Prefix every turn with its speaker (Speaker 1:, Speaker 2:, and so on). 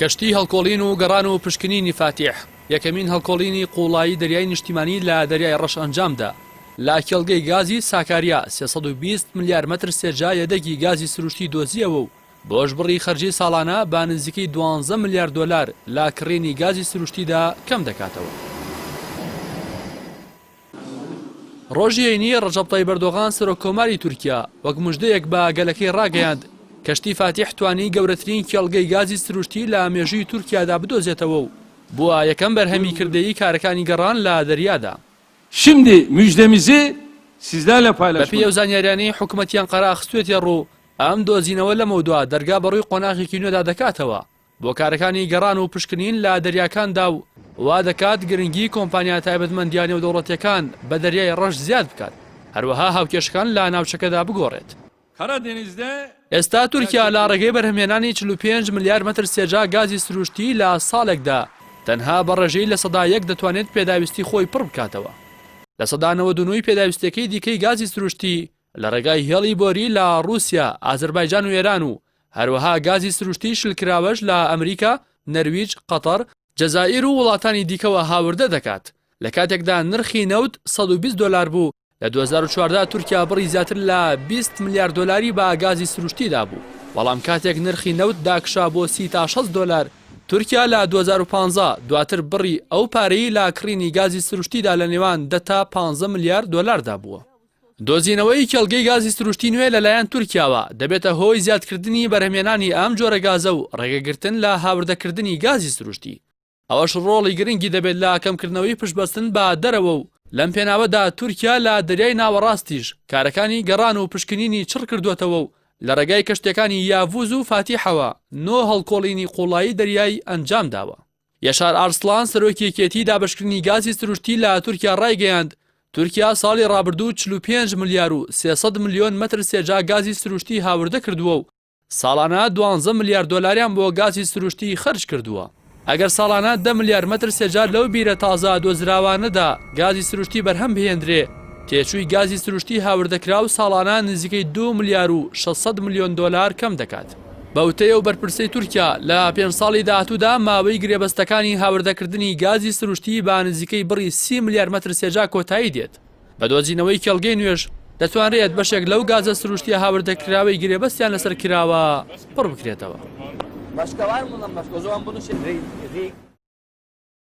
Speaker 1: کەشتی هەڵکۆڵین و گەڕان و پشکنینی فاتیح، یەکەمین هەڵکۆڵینی قووڵایی دەریای نیشتیمانی لە دەریای ڕەش ئەنجامدا، لە کێڵگەی گازی ساکاریا 320 ملیار مەتر سێجا یەدەگی گازی سروشتی دۆزییەوە و بەوەش بڕی خەرجی ساڵانە بە نزیکەی دوانزە ملیار دۆلار لە کڕینی گازی سروشتیدا کەم دەکاتەوە. ڕۆژی هەینی ڕەجەب تەیب ئەردۆغان سەرۆک کۆماری تورکیا وەک مژدەیەک بە گەلەکەی ڕاگەیاند کەشتی فاتیح توانی گەورەترین کێڵگەی گازی سروشتی لە مێژووی تورکیادا بدۆزێتەوە و بووە یەکەم بەرهەمی کردەیی کارەکانی گەڕان لە دەریادا.
Speaker 2: Şimdi müjdemizi sizlerle
Speaker 1: بەپێی
Speaker 2: paylaşmak
Speaker 1: ئەو زانیاریانەی حکومەتی ئەنقەرە خستوویەتیە ڕوو، ئەم دۆزینەوە لەمەودوا دەرگا بەڕووی قۆناغێکی نوێدا دەکاتەوە بۆ کارەکانی گەڕان و پشکنین لە دەریاکاندا و وا دەکات گرنگی کۆمپانیا تایبەتمەندییە نێودەوڵەتییەکان بە دەریای ڕەش زیاد بکات، هەروەها هاوکێشەکان لە ناوچەکەدا بگۆڕێت. ئێستا تورکیا لە ڕێگەی بەرهەمهێنانی 45 ملیار مەتر سێجا گازی سروشتی لە ساڵێکدا تەنها بە ڕێژەی 1% دەتوانێت پێداویستی خۆی پڕ بکاتەوە. 99% ی پێداویستییەکەی دیکەی گازی سروشتی لە ڕێگای هێڵی بۆری لە ڕووسیا، ئازەربایجان و ئێران و هەروەها گازی سروشتی شلکراوەش لە ئەمریکا، نەرویج، قەتەر، جەزائیر و وڵاتانی دیکەوە هاوردە دەکات، لە کاتێکدا نرخی نەوت 120 دۆلار بوو، لە 2014 تورکیا بڕی زیاتر لە 20 ملیار دۆلاری بە گازی سروشتی دابوو، بەڵام کاتێک نرخی نەوت داکشا بۆ 30 تا 60 دۆلار، تورکیا لە 2015 دواتر بڕی ئەو پارەی لە کڕینی گازی سروشتیدا لە نێوان 10 تا 15 ملیار دۆلاردا بووە. دۆزینەوەی کێڵگەی گازی سروشتی نوێ لەلایەن تورکیاوە، دەبێتە هۆی زیادکردنی بەرهەمهێنانی ئەم جۆرە گازە و ڕێگەگرتن لە هاوردەکردنی گازی سروشتی، ئەوەش ڕۆڵی گرنگی دەبێت لە کەمکردنەوەی پشتبەستن بە دەرەوە و لەم پێناوەدا تورکیا لە دەریای ناوەڕاستیش کارەکانی گەڕان و پشکنینی چڕ کردووەتەوە و لە ڕێگای کەشتیەکانی یاڤوز و فاتیحەوە نۆ هەڵکۆڵینی قوڵایی دەریای ئەنجامداوە. یەشار ئارسڵان سەرۆکی یەکێتی دابەشکردنی گازی سروشتی لە تورکیا ڕایگەیاند، تورکیا ساڵی ڕابردوو 45 ملیار و 300 ملیۆن مەتر سێجا گازی سروشتی هاوردە کردووە و ساڵانە 12 ملیار دۆلاریان بۆ گازی سروشتی خەرج کردووە. ئەگەر ساڵانە 10 ملیار مەتر سێجا لەو بیرە تازە دۆزراوانەدا گازی سروشتی بەرهەم بهێندرێ، تێچووی گازی سروشتی هاوردەکراو ساڵانە نزیکەی 2 ملیار و 600 ملیۆن دۆلار کەم دەکات. بە وتەی ئەو بەرپرسەی تورکیا، لە پێنج ساڵی داهاتوودا ماوەی گرێبەستەکانی هاوردەکردنی گازی سروشتی بە نزیکەی بڕی 30 ملیار مەتر سێجا کۆتایی دێت. بە دۆزینەوەی کێڵگەی نوێش دەتوانرێت بەشێک لەو گازە سروشتیە هاوردەکراوەی گرێبەستیان لەسەر کراوە پڕ بکرێتەوە.
Speaker 3: Başka var mı lan başka? O zaman bunu şey...